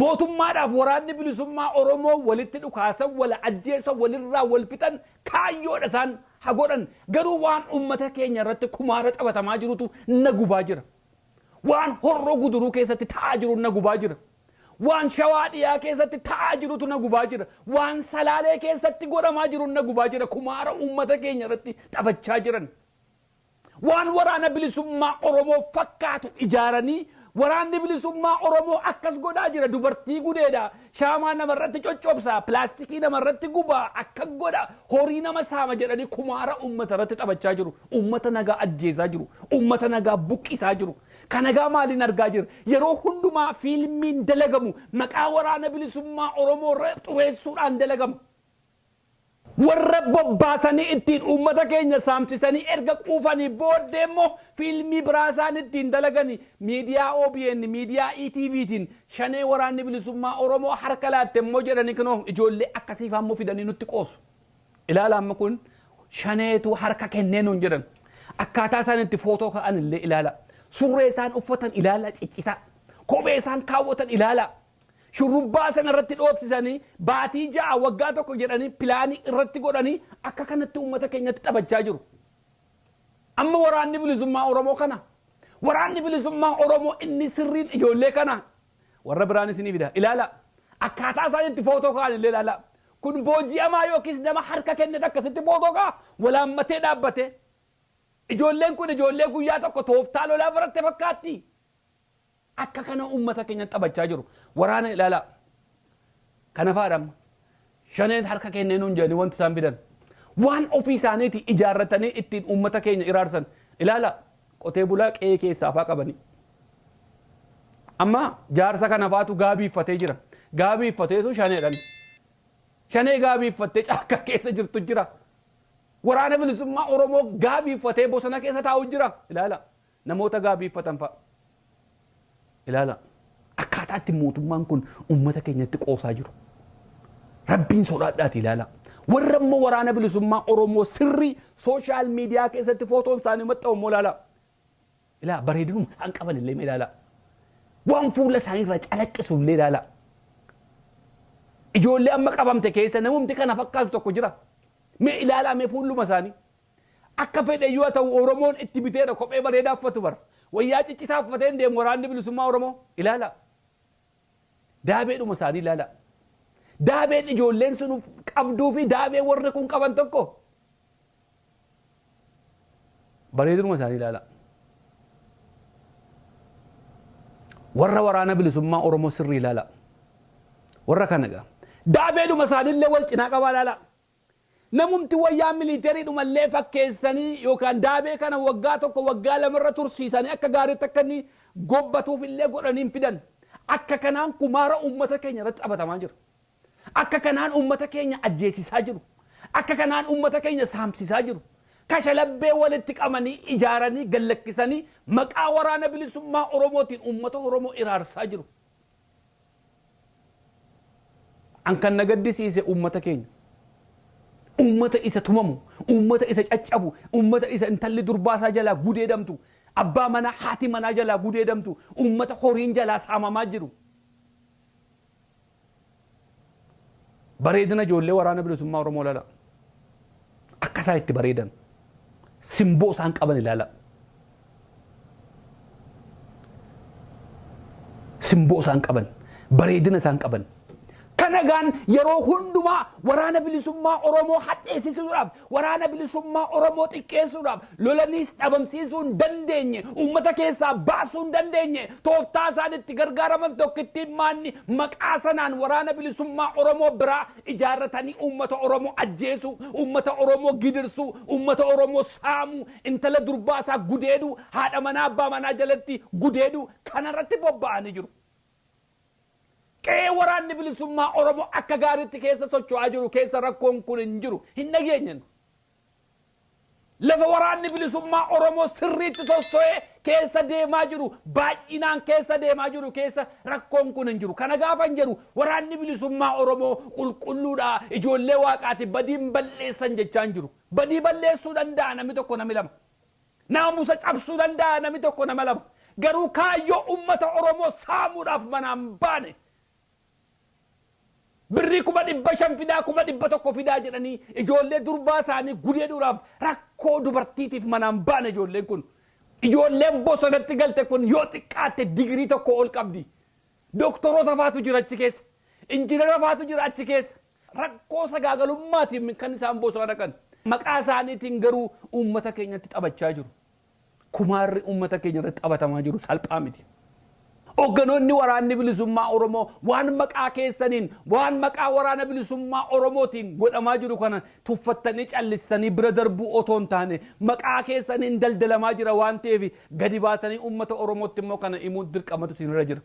Mootummaadhaaf waraanni bilisummaa Oromoo walitti dhukaasan, wal ajjeesan, walirraa wal fixan kaayyoodha isaan haa godhan. Garuu waan uummata keenya irratti kumaara taphatamaa jirutu na gubaa jira. Waan Horroo Guduruu keessatti ta'aa jiru na gubaa jira. Waan Shawaa Dhiyaa keessatti ta'aa jirutu na gubaa jira. Waan Salaalee keessatti godhamaa jiru na gubaa jira. Kumaara uummata keenya irratti taphachaa jiran. Waan waraana bilisummaa Oromoo fakkaatu ijaaranii waraanni bilisummaa Oromoo akkas godhaa jira. Dubartii gudeedha. Shaamaa namarratti coccobsa, pilaastikii namarratti gubaa, akka godha, horii nama saama jedhanii kumaara uummata irratti taphachaa jiru. Uummata nagaa ajjeesaa jiru. Uummata nagaa buqqisaa jiru. Kan nagaa maaliin argaa jira? Yeroo hundumaa fiilmiin dalagamu maqaa waraana bilisummaa Oromoo irra xureessuudhaan dalagama. Warra bobbaatanii ittiin uummata keenya saamsisanii erga quufanii booddee immoo fiilmii biraa isaan ittiin dalaganii miidiyaa OBN, miidiyaa ETVtiin shanee waraanni bilisummaa Oromoo harka laatte immoo jedhanii kunoo ijoollee akkasiif ammoo fidanii nutti qoosu. Ilaala amma kun shaneetu harka kennee nuun jedhan. Akkaataa isaan itti footoo ka'an illee ilaala. Surree isaan uffatan ilaala ciccitaa. Kophee isaan kaawwatan ilaala. Shurrubbaa sana irratti dhoofsisanii baatii 6 waggaa 1 jedhanii pilaanii irratti godhanii akka kanatti uummata keenyatti taphachaa jiru. Amma waraanni bilisummaa Oromoo kana. Waraanni bilisummaa Oromoo inni sirriin ijoollee kana. Warra biraanis ni fida. Ilaala. Akkaataa isaan itti footoo ka'an illee ilaala. Kun booji'amaa yookiis nama harka kennate akkasitti footoo ka'a walaammatee dhaabbate. Ijoolleen kun ijoollee guyyaa tokko tooftaa lolaa baratte fakkaatti. Akka kana uummata keenya taphachaa jiru. Waraana ilaala. Kana faadhama. Shaneen harka kennee nuun jedhanii wanti isaan fidan. Waan ofii isaaniitii ijaarratanii ittiin uummata keenya iraarsan. Ilaala. Qotee bulaa qe'ee keessaa faa qabanii. Amma jaarsa kana faatu gaabii uffatee jira. Gaabii uffateetu shaneedhaan. Shanee gaabii uffattee caakkaa keessa jirtu jira. Waraana bilisummaa Oromoo gaabii uffatee bosona keessa taa'u jira. Ilaala. Namoota gaabii uffatan fa'a. Ilaala. Akkaataa itti mootummaan kun uummata keenyatti qoosaa jiru. Rabbiin sodaadhaati ilaala. Warra immoo waraana bilisummaa Oromoo sirrii sooshaal miidiyaa keessatti footoon isaanii maxxanfamu immoo ilaala. Ilaa bareedinuma isaan qaban illee ilaala. Waan fuula isaanii irraa calaqqisu illee ilaala. Ijoollee amma qabamte keessa namumti kana fakkaatu tokko jira. Mee ilaalaa mee fuulluma isaanii. Akka fedhe yoo ta'u Oromoon itti biteera kophee bareedaa uffatu bara. Wayyaa ciccitaa uffatee hin deemu waraanni bilisummaa Oromoo ilaala. Daabeedhuma isaanii ilaala. Daabeen ijoolleen sun qabduu fi daabee warri kun qaban tokko. Bareedinuma isaanii ilaala. Warra waraana bilisummaa Oromoo sirrii ilaala. Warra kana gaa. Daabeedhuma isaaniillee wal cinaa qabaa ilaala. Namumti wayyaa miliitariidhumallee fakkeessanii yookaan daabee kana waggaa tokko waggaa lamarra tursiisanii akka gaariitti akka inni gobbatuuf illee godhanii hin fidan. Akka kanaan kumaara uummata keenya irratti taphatamaa jiru. Akka kanaan uummata keenya ajjeesisaa jiru. Akka kanaan uummata keenya saamsisaa jiru. Kashalabbee walitti qabanii ijaaranii gallakkisanii maqaa waraana bilisummaa Oromootiin uummata Oromoo iraarsaa jiru. An kan na gaddisiise uummata keenya. Uummata isa tumamu, uummata isa caccabu, uummata isa intalli durbaasaa jalaa gudeedamtu, abbaa manaa haati manaa jalaa gudeedamtu, uummata horiin jalaa saamamaa jiru. Bareedina ijoollee waraana bilisummaa Oromoo ilaala. Akka isaan itti bareedan. Simboo isaan qaban ilaala. Simboo isaan qaban. Bareedina isaan qaban. Kana gaan yeroo hundumaa waraana bilisummaa Oromoo hadheessisuudhaaf, waraana bilisummaa Oromoo xiqqeessuudhaaf, lolaniis dhabamsiisuu hin dandeenye, uummata keessaa baasuu hin dandeenye, tooftaa isaan itti gargaaraman tokkittiin maanni maqaa sanaan waraana bilisummaa Oromoo biraa ijaarratanii uummata Oromoo ajjeesuu, uummata Oromoo gidirsuu, uummata Oromoo saamuu, intala durbaa isaa gudeeduu, haadha manaa abbaa manaa jalatti gudeeduu kanarratti bobba'anii jiru. Qe'ee waraanni bilisummaa Oromoo akka gaariitti keessa socho'aa jiru keessa rakkoon kun hin jiru hin dhageenyen. Lafa waraanni bilisummaa Oromoo sirriitti sosso'ee keessa deemaa jiru baay'inaan keessa deemaa jiru keessa rakkoon kun hin jiru. Kana gaafa hin jedhu waraanni bilisummaa Oromoo qulqulluudha ijoollee waaqaati badiin balleessan jechaa hin jiru. Badii balleessuu danda'a namni tokko namni lama. Naamusa cabsuu danda'a namni tokko nama lama. Garuu kaayyoo uummata Oromoo saamuudhaaf manaan baane. Birrii 500,000 fidaa 100,000 fidaa jedhanii ijoollee durbaa isaanii gudeeduudhaaf rakkoo dubartiitiif manaan baane ijoolleen kun. Ijoolleen bosonatti galte kun yoo xiqqaatte digirii tokko ol qabdi. Doktoroota faatu jira achi keessa. Injiinara faatu jira achi keessa. Rakkoo sagaaгаlummaatiin kan isaan bosona dhaqan. Maqaa isaaniitiin garuu uummata keenyatti taphachaa jiru. Kumaarri uummata keenya irratti taphatamaa jiru salphaa miti. Hoogganoonni waraanni bilisummaa Oromoo waan maqaa keessaniin waan maqaa waraana bilisummaa Oromootiin godhamaa jiru kana tuffattanii callistanii bira darbuu otoo hin taane maqaa keessaniin daldalamaa jira waan ta'eef gadi baatanii uummata Oromootti immoo kana himuun dirqamatu isinirra jira.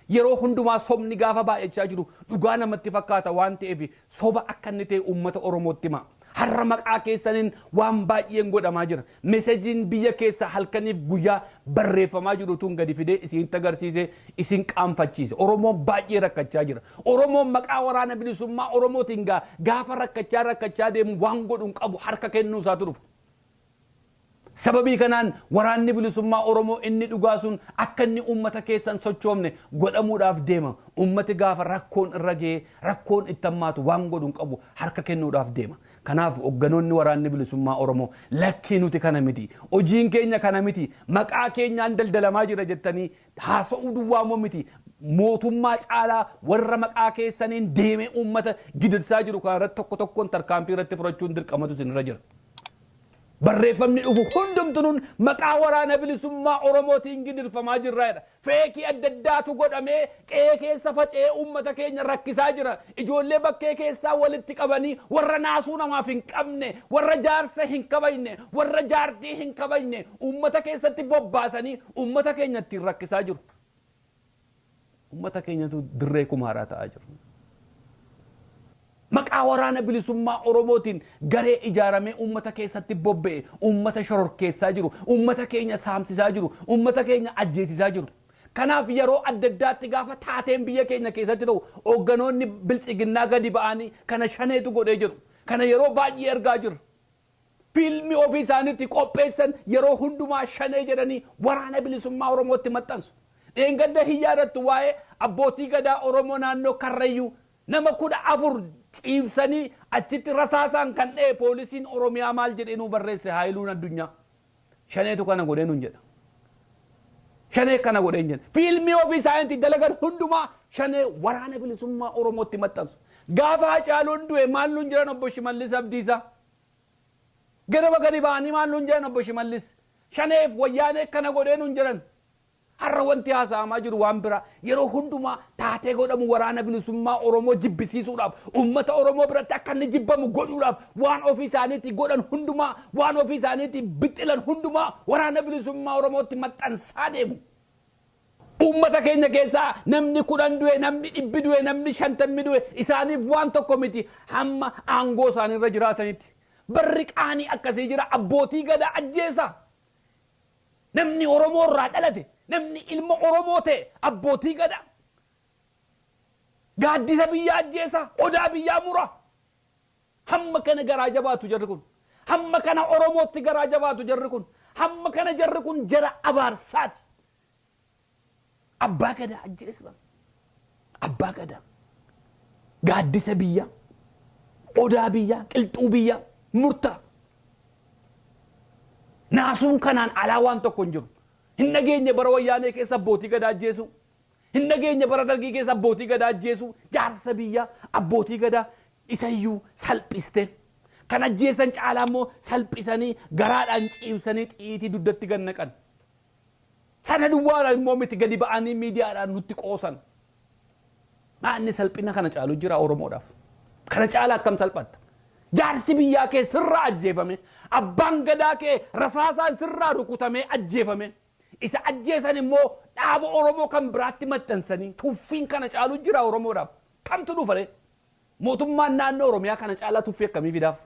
Yeroo hundumaa sobni gaafa baay'achaa jiru dhugaa namatti fakkaata waan ta'eef soba akka inni ta'e uummata Oromootti hima. Har'a maqaa keessaniin waan baay'een godhamaa jira. Mesejiin biyya keessa halkaniif guyyaa barreeffamaa jiru tun gadi fidee isinitti agarsiise isin qaanfachiise. Oromoon baay'ee rakkachaa jira. Oromoon maqaa waraana bilisummaa Oromootiin gaafa rakkachaa rakkachaa deemu waan godhu hin qabu harka kennuu isaatu dhufa. Sababii kanaan waraanni bilisummaa Oromoo inni dhugaa sun akka inni uummata keessan sochoomne godhamuudhaaf deema. Uummati gaafa rakkoon irra ga'ee rakkoon itti hammaatu waan godhu hin qabu harka kennuudhaaf deema. Kanaaf hoogganoonni waraanni bilisummaa Oromoo lakkii nuti kana miti, hojiin keenya kana miti, maqaa keenyaan daldalamaa jira jettanii haasa'uu duwwaa immoo miti. Mootummaa caalaa warra maqaa keessaniin deemee uummata gidirsaa jiru kana irratti tokko tokkoon tarkaanfii irratti fudhachuun dirqamatu isinirra jira. Barreeffamni dhufu hundumtuun maqaa waraana bilisummaa Oromootiin gidirfamaa jirra jedha. Feekii adda addaatu godhamee qe'ee keessa faca'ee uummata keenya rakkisaa jira. Ijoollee bakkee keessaa walitti qabanii warra naasuu namaaf hin qabne, warra jaarsa hin kabajne, warra jaartii hin kabajne uummata keessatti bobbaasanii uummata keenya ittiin rakkisaa jiru. Uummata keenyatu dirree kumaaraa ta'aa jiru. Maqaa waraana bilisummaa Oromootiin garee ijaaramee uummata keessatti bobba'e, uummata shororkeessaa jiru, uummata keenya saamsisaa jiru, uummata keenya ajjeesisaa jiru. Kanaaf yeroo adda addaatti gaafa taateen biyya keenya keessatti ta'u hoogganoonni biltsiginnaa gadi ba'anii kana shaneetu godhee jiru. Kana yeroo baay'ee argaa jirru. Fiilmii ofii isaaniitti qopheessan yeroo hundumaa shanee jedhanii waraana bilisummaa Oromootti maxxansu. Dheengadda hin yaadattu waa'ee abbootii gadaa Oromoo naannoo Karrayyuu nama 14 ciibsanii achitti rasaasaan kan dha'e poolisiin Oromiyaa maal jedhee nuu barreesse Haayiluun Addunyaa. Shaneetu kana godhee nuun jedha. Shanee kana godhee hin jedha. Fiilmii ofii isaaniitti dalagan hundumaa shanee waraana bilisummaa Oromootti maxxansu. Gaafa Hacaaluun du'e maal nuun jedhan obbo Shimallis Abdiisaa? Ganama gadi ba'anii maal nuun jedhan obbo Shimallis? Shaneef wayyaanee kana godhee nuun jedhan. Har'a wanti haasa'amaa jiru waan biraa yeroo hundumaa taatee godhamu waraana bilisummaa Oromoo jibbisiisuudhaaf uummata Oromoo biratti akka inni jibbamu godhuudhaaf waan ofii isaaniitti godhan hundumaa waan ofii isaaniitti bixilan hundumaa waraana bilisummaa Oromootti maxxansaa deemu. Uummata keenya keessaa namni 10 du'e, namni 100 du'e, namni 50 du'e isaaniif waan tokko miti hamma aangoo isaaniirra jiraatanitti. Barri qaanii akkasii jira abbootii gadaa ajjeesa. Namni Oromoo irraa dhalate, namni ilma Oromoo ta'e abbootii gadaa. Gaaddisa biyyaa ajjeesa, odaa biyyaa mura. Hamma kana garaa jabaatu jarri kun. Hamma kana Oromootti garaa jabaatu jarri kun. Hamma kana jarri kun jara abaarsaati. Abbaa gadaa ajjeesa. Abbaa gadaa. Gaaddisa biyyaa, odaa biyyaa, qilxuu biyyaa murtaa. Naasuun kanaan alaa waan tokko hin jiru. Hin dhageenye bara wayyaanee keessa abbootii gadaa ajjeesu. Hin dhageenye bara dargii keessa abbootii gadaa ajjeesu. Jaarsa biyyaa abbootii gadaa isayyuu salphiste. Kan ajjeesan caalaa immoo salphisanii garaadhaan ciibsanii xiitii dugdatti gad naqan. Sana duwwaadhaan immoo miti gadi ba'anii miidiyaadhaan nutti qoosan. Maanni salphina kana caalu jira Oromoodhaaf. Kana caalaa akkam salphatta? Jaarsi biyyaa kee sirraa ajjeefame. Abbaan gadaa kee rasaasaan sirraa rukutamee ajjeefame. Isa ajjeesan immoo dhaaba Oromoo kan biraatti maxxansanii tuffiin kana caalu jira Oromoodhaaf. Kamtu dhufa ree? Mootummaan naannoo Oromiyaa kana caalaa tuffii akkamii fidaaf?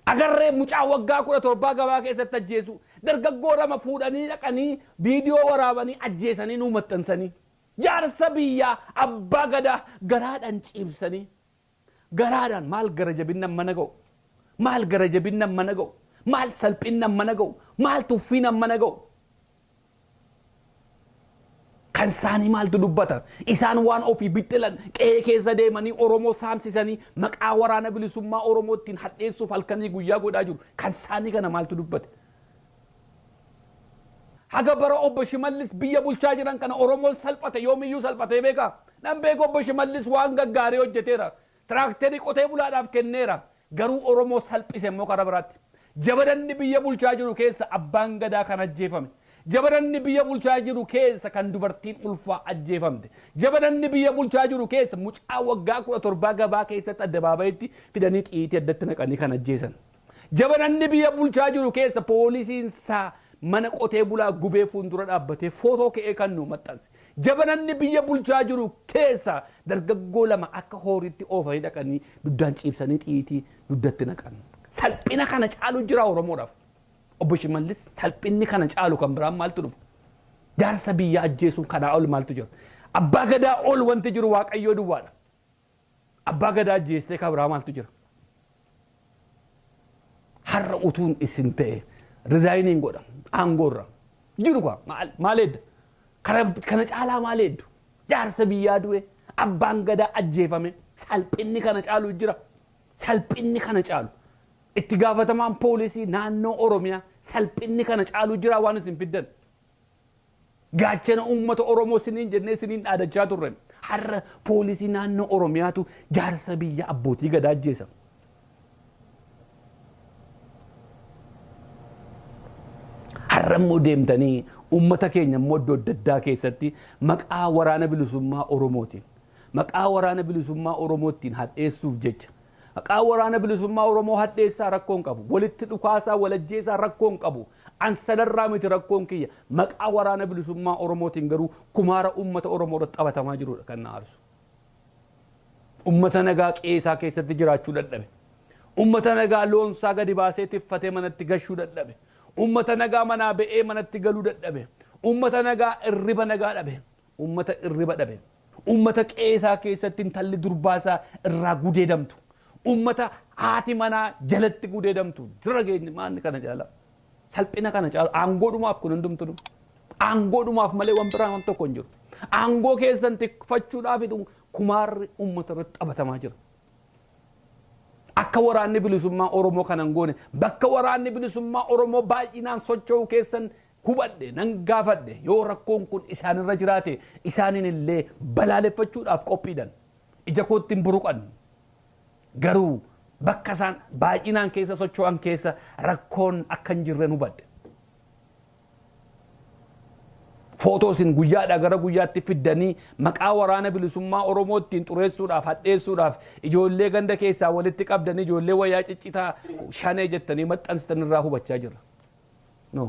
Agarree mucaa waggaa 17 gabaa keessatti ajjeesu. Dargaggoo lama fuudhanii dhaqanii viidiyoo waraabanii ajjeesanii nuu maxxansanii. Jaarsa biyyaa abbaa gadaa garaadhaan ciibsanii. Garaadhaan maal gara jabinnan mana ga'u? Maal gara jabinnan mana ga'u? Maal salphinnan mana ga'u? Maal tuffiinan mana ga'u? Kan isaanii maaltu dubbata? Isaan waan ofii bixxilan qe'ee keessa deemanii Oromoo saamsisanii maqaa waraana bilisummaa Oromoo ittiin hadheessuuf halkanii guyyaa godhaa jiru. Kan isaanii kana maaltu dubbate? Haga bara obbo Shimallis biyya bulchaa jiran kana Oromoon salphate yoomiyyuu salphatee beekaa? Nan beeku obbo Shimallis waan gaggaarii hojjeteera. Tiraakterii qotee bulaadhaaf kenneera. Garuu Oromoo salphise immoo karaa biraatti. Jabadanni biyya bulchaa jiru keessa abbaan gadaa kan ajjeefame. Jabadanni biyya bulchaa jiru keessa kan dubartiin ulfaa ajjeefamte. Jabadanni biyya bulchaa jiru keessa mucaa waggaa 17 gabaa keessatti addabaabayitti fidanii xiitii addatti naqanii kan ajjeesan. Jabadanni biyya bulchaa jiru keessa poolisiin isaa mana qotee bulaa gubee fuuldura dhaabbatee footoo ka'ee kan nu maxxanse. Jabananni biyya bulchaa jiru keessa dargaggoo lama akka horiitti oofanii dhaqanii duddaan ciibsanii xiitii duddatti naqan. Salphina kana caalu jira Oromoodhaaf. Obbo Shimallis salphinni kana caalu kan biraan maaltu dhufa? Jaarsa biyya ajjeesuun kanaa ol maaltu jira? Abbaa gadaa ol wanti jiru Waaqayyoo duwwaadha. Abbaa gadaa ajjeestee kan biraa maaltu jira? Har'a utuun isin ta'e rizaayiniin godha aangoorra jiru kwa maal edda? Kana caalaa maal eddu? Jaarsa biyyaa du'e abbaan gadaa ajjeefame salphinni kana caalu jira. Salphinni kana caalu. Itti gaafatamaan poolisii naannoo Oromiyaa salphinni kana caalu jira waan isin fiddan. Gaachana uummata Oromoo isiniin jennee isiniin dhaadachaa turre. Har'a poolisii naannoo Oromiyaatu jaarsa biyya abbootii gadaa ajjeesa. Har'a immoo deemtanii uummata keenya immoo iddoo adda addaa keessatti maqaa waraana bilisummaa Oromootiin maqaa waraana bilisummaa Oromootiin hadheessuuf jecha Maqaa waraana bilisummaa Oromoo hadheessaa rakkoon qabu. Walitti dhukaasaa walajjeessaa rakkoon qabu. An sanarraa miti rakkoon kiyya. Maqaa waraana bilisummaa Oromootiin garuu kumaara uummata Oromoo irratti taphatamaa jirudha kan na aarsu. Uummata nagaa qe'ee keessatti jiraachuu dadhabe. Uummata nagaa loonsaa gadi baasee tiffatee manatti gashuu dadhabe. Uummata nagaa manaa ba'ee manatti galuu dadhabe. Uummata nagaa irriba nagaa dhabe. Uummata irriba dhabe. Uummata qe'ee keessatti intalli durbaasaa irraa gudeedamtu. Uummata haati manaa jalatti gudeedamtu. Jira geenye maanni kana caala. Salphina kana caala. Aangoodhumaaf kun hundumtu. Aangoodhumaaf malee waan biraan waan tokko hin jiru. Aangoo keessan tikfachuudhaaf kumaarri uummata irratti taphatamaa jira. Akka waraanni bilisummaa Oromoo kana hin goone bakka waraanni bilisummaa Oromoo baay'inaan socho'u keessan hubadhe nan gaafadhe yoo rakkoon kun isaanirra jiraate isaaniin illee balaaleffachuudhaaf qophiidhan ija kootti hin buruqan garuu bakka isaan baay'inaan keessa socho'an keessa rakkoon akka hin jirre hubadhe. Footoo isin guyyaadhaa gara guyyaatti fiddanii maqaa waraana bilisummaa Oromoo ittiin xureessuudhaaf hadheessuudhaaf ijoollee ganda keessaa walitti qabdanii ijoollee wayyaa ciccitaa shanee jettanii maxxansitan irraa hubachaa jirra. No.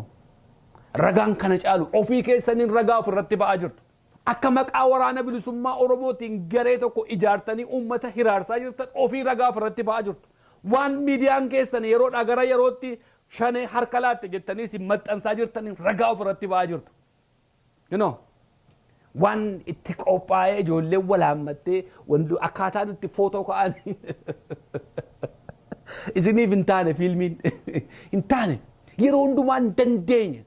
Ragaan kana caalu ofii keessaniin ragaa ofirratti ba'aa jirtu. Akka maqaa waraana bilisummaa Oromootiin garee tokko ijaartanii uummata hiraarsaa jirtan ofii ragaa ofirratti ba'aa jirtu. Waan miidiyaan keessan yeroodhaa gara yerootti shanee harka laatte jettanii isin maxxansaa jirtaniin ragaa ofirratti ba'aa jirtu. You know, waan itti qophaa'ee ijoolleen walaammattee wanti akkaataan itti footoo ka'an isiniif hin taane fiilmiin hin taane yeroo hundumaa hin dandeenye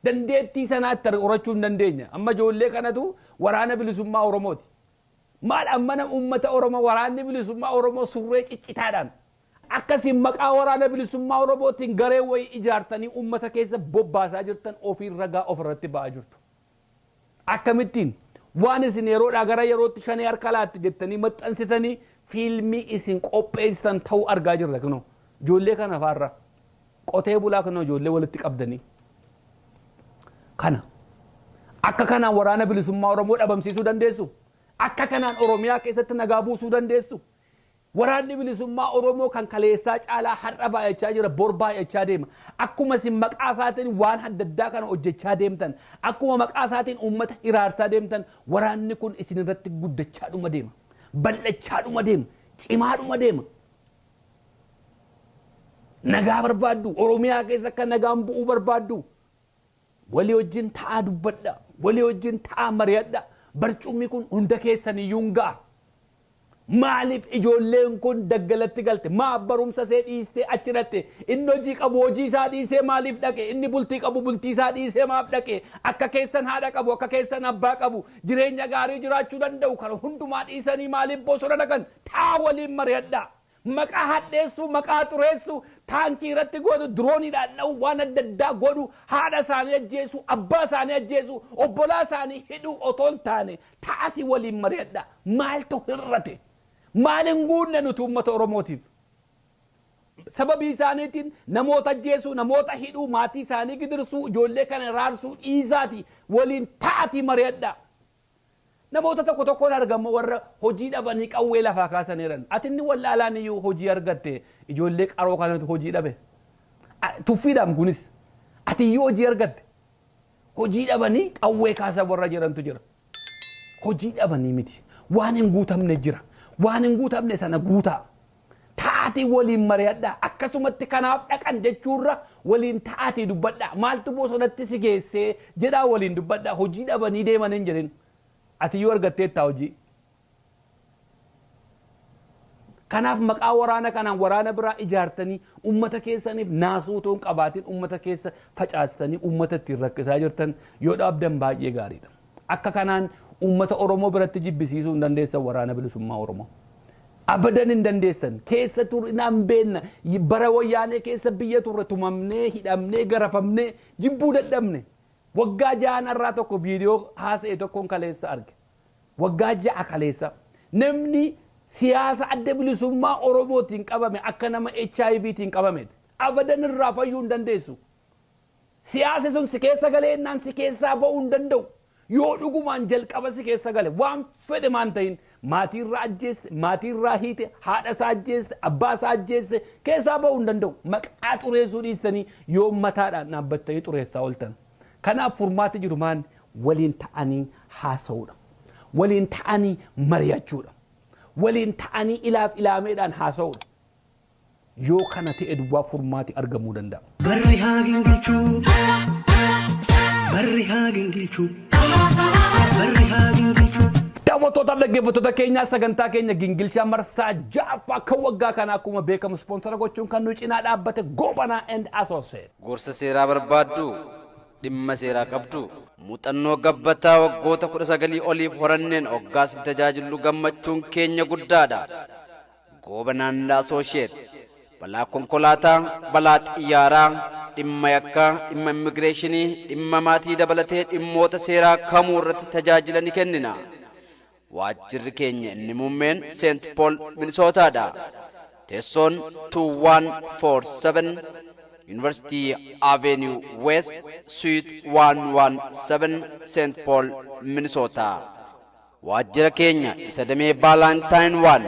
dandeettii sanaatti horachuu hin dandeenya. Amma ijoollee kanatu waraana bilisummaa Oromooti. Maal amma uummata Oromoo waraanni bilisummaa Oromoo surree ciccitaadhaan akkasiin maqaa waraana bilisummaa Oromootiin garee wayii ijaartanii uummata keessa bobbaasaa jirtan ofiin ragaa ofirratti ba'aa jirtu. Akkamittiin waan isin yeroodhaa gara yerootti shanee harka laatti jettanii maxxansitanii fiilmii isin qopheessitan ta'uu argaa jirra kunoo ijoollee kana faarra qotee bulaa kunoo ijoollee walitti qabdanii. Kana akka kanaan waraana bilisummaa Oromoo dhabamsiisuu dandeessu. Akka kanaan Oromiyaa keessatti nagaa buusuu dandeessu. Waraanni bilisummaa Oromoo kan kaleessaa caalaa har'a baay'achaa jira, bor baay'achaa deema. Akkuma isin maqaa isaatiin waan adda addaa kana hojjechaa deemtan, akkuma maqaa isaatiin uummata hiraarsaa deemtan, waraanni kun isin irratti guddachaa dhuma deema. Bal'achaa dhuma deema. Cimaa dhuma deema. Nagaa barbaaddu. Oromiyaa keessa akka nagaan bu'uu barbaaddu. Walii wajjin ta'aa dubbadha. Walii wajjin ta'aa mari'adha. Barcummi kun hunda keessaniyyuu hin ga'a. Maaliif ijoolleen kun daggalatti galte? Maaf barumsa see dhiistee achi dhatte? Inni hojii qabu hojii isaa dhiisee maaliif dhaqe? Inni bultii qabu bultii isaa dhiisee maaf dhaqe? Akka keessan haadha qabu, akka keessan abbaa qabu, jireenya gaarii jiraachuu danda'u kana hundumaa dhiisanii maaliif bosona dhaqan? Taa waliin mari'adhaa. Maqaa hadheessuu, maqaa xureessuu, taankii irratti godhu, dirooniidhaan dha'u, waan adda addaa godhu, haadha isaanii ajjeesuu, abbaa isaanii ajjeesuu, obbolaa isaanii hidhuu otoo hin taane ta'ati waliin mari'adhaa. Maaltu hir'ate? Maal hin guunne nuti uummata Oromootiif? Sababii isaaniitiin namoota ajjeesuu, namoota hidhuu, maatii isaanii gidirsuu, ijoollee kana raarsuu dhiisaati waliin ta'ati mari'adhaa. Namoota tokko tokkoon argamu warra hojii dhabanii qawwee lafaa kaasaniiran. Ati inni wallaalaan iyyuu hojii argatte ijoollee qaroo kanatu hojii dhabe. Tuffiidhaan kunis ati iyyuu hojii argatte. Hojii dhabanii qawwee kaasan warra jirantu jira. Hojii dhabanii miti. Waan hin guutamne jira. Waan hin guutamne sana guutaa. Ta'aatii waliin mari'adhaa. Akkasumatti kanaaf dhaqan jechuurra waliin ta'aatii dubbadhaa. Maaltu bosonatti si geessee jedhaa waliin dubbadhaa. Hojii dhabanii deeman hin jedhin. Ati iyyuu argatteetta hojii. Kanaaf maqaa waraana kanaan waraana biraa ijaartanii uummata keessaniif naasuu otoo hin qabaatin uummata keessa facaastanii uummata ittiin rakkisaa jirtan yoo dhaabdan baay'ee gaariidha. Akka kanaan uummata Oromoo biratti jibbisiisuu hin dandeessan waraana bilisummaa Oromoo. Abadan hin dandeessan. Keessa turre beenna. Bara wayyaanee keessa biyya turre tumamnee hidhamnee garafamnee jibbuu dadhabne. Waggaa ja'an irraa tokko viidiyoo haasa'e tokkoon kaleessa arge. Waggaa ja'a kaleessa. Namni siyaasa adda bilisummaa Oromootiin qabame akka nama HIVtiin qabameeti. Abadan irraa fayyuu hin dandeessu. Siyaasi sun si keessa galee innaan si keessaa ba'uu hin danda'u. Yoo dhugumaan jalqaba si keessa gale waan fedhe maan ta'in maatiirraa ajjeeste, maatiirraa hiite, haadha isaa ajjeeste, abbaa isaa ajjeeste keessaa ba'uu hin danda'u. Maqaa xureessuu dhiistanii yoo mataadhaan dhaabbattanii xureessaa ooltan. Kanaaf furmaati jiru maan waliin ta'anii haasa'uudha. Waliin ta'anii mari'achuudha. Waliin ta'anii ilaaf ilaameedhaan haasa'uudha. Yoo kana ta'e duwwaa furmaati argamuu danda'a. Barri haa gingilchuu. Barri haa gingilchuu. Barri haa gingilchuu. Daawwattootaaf dhaggeeffattoota keenyaa, sagantaa keenya gingilchaa marsaa ja'affaa kan waggaa kana akkuma beekamu sponsor gochuun kan nu cinaa dhaabbate Goobanaa and Associate. Gorsa seeraa barbaaddu, dhimma seeraa qabdu, muuxannoo gabbataa waggoota 19 oliif horanneen hoggaas tajaajillu gammachuun keenya guddaadha. Goobanaan Associate balaa konkolaataa, balaa xiyyaaraa, dhimma yakkaa, dhimma immigireeshinii, dhimma maatii dabalatee dhimmoota seeraa kamuu irratti tajaajila ni kennina. Waajjirri keenya inni muummeen Seent Paul, Minisootaadha. Teessoon 2147 University Avenue West, Suite 117, St. Paul, Minnesota. Waajjira keenya isa damee Baalantine 1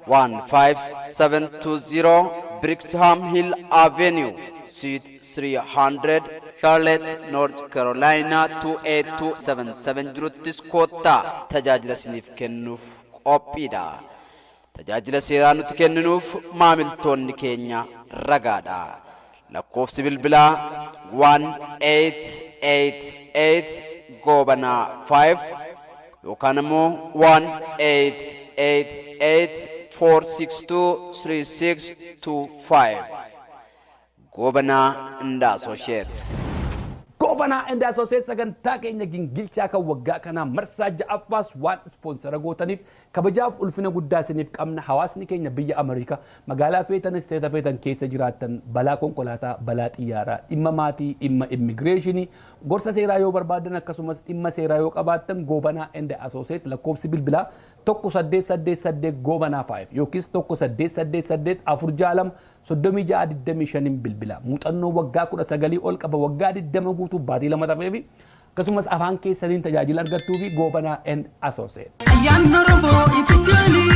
15720 Brixham Hill Avenue, Suite 300, Charlotte, North Carolina 28277 jiruttis koottaa tajaajila isiniif kennuuf qophiidha. Tajaajila seeraa nuti kenninuuf maamiltoonni keenya ragaadha. Lakkoofsi bilbilaa 1888 Goobanaa 5 yookaan immoo 1888 462 3625. Goobanaa and Associate. Goobanaa and Associate sagantaa keenya gingilchaa kan waggaa kanaa marsaa ja'affaas waan sponsor gootaniif kabajaaf ulfina guddaa isiniif qabna. Hawaasni keenya biyya Ameerikaa magaalaa feetan, state feetan keessa jiraattan, balaa konkolaataa, balaa xiyyaaraa, dhimma maatii, dhimma immigireeshinii, gorsa seeraa yoo barbaadan, akkasumas dhimma seeraa yoo qabaattan, Goobanaa and Associate lakkoofsi bilbilaa 1888 Goobanaa 5 yookiis 1888 462 3625 bilbila. Muuxannoo waggaa 19 ol qaba, waggaa 20 guutuu baatii 2 tafee fi akkasumas afaan keessaniin tajaajila argattuu fi Goobanaa and Associate. Ayyaanni Oromoo itti jaanii.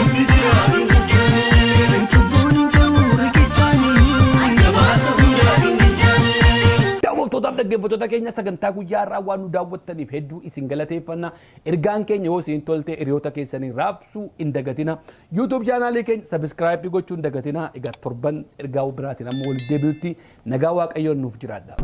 Itti jira gingilchaanii. Cubbuun hin jiru riqichaanii. Gabaasa hundaa gingilchaanii. Daawwattootaaf dhaggeeffattoota keenya, sagantaa guyyaa har'aa waan nu daawwattaniif hedduu isin galateeffanna. Ergaan keenya yoo isin tolte hiriyoota keessanii raabsuu hin dagatina. YouTube channelii keenya subscribe gochuu hin dagatina. Egaa torban ergaa biraatiin amma walitti deebi'utti nagaa Waaqayyoon nuuf jiraadha.